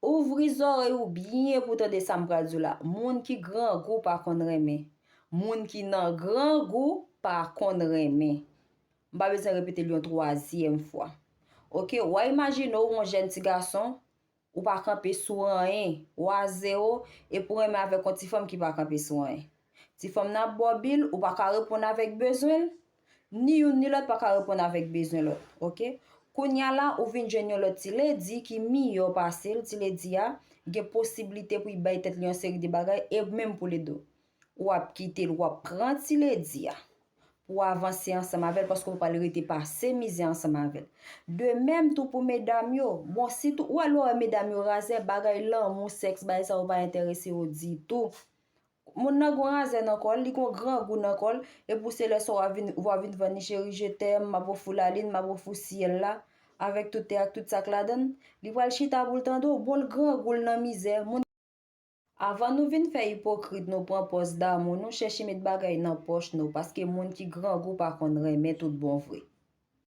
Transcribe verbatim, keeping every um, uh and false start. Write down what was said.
Ouvri zòrèy ou byen pou tande sa m pral di w la. Moun ki grangou pa konn renmen. Moun ki nan grangou pa konn renmen. M pa bezwen repete l yon twazyèm fwa. Oke, w a imajine w yon jèn ti gason, ou pa kanpe sou anyen, w a zewo, epi w renmen avèk yon ti fanm ki pa kanpe sou anyen. Ti fanm nan ap ba w bil, ou pa ka reponn avèk bezwen l, ni youn ni lòt pa ka reponn avèk bezwen lòt, oke? Kounye a la, ou vin jwenn yon lòt ti ledi ki miyò pase l, ti ledi a gen posiblite pou l bay tèt li yon seri de bagay, e menm pou l ede w. W ap kite l, w ap pran ti ledi a pou w avanse ansanm avè l, paske w pa pral rete pase mizè ansanm avè l. De menm tou pou medam yo. Bon, sitou, ou wè lè w wè medam yo razè, bagay lanmou, sèks, bagay sa yo pa enterese yo ditou. Moun nan gon razè nan kò l, li gon grangou nan kò l, epi w se lè sa w a vin, w a vin vann li, cheri, je t'aime, m ap ofri w lalin, m ap ofri w syèl la, avèk tout tè ak tout sa k ladan l. Li pral chita pou l tande w, bon, l grangou, l nan mizè. Moun Avan nou vin fè ipokrit, nou pran pòz damou, nou chèche met bagay nan pòch nou, paske moun ki grangou pa konn renmen tout bon vre.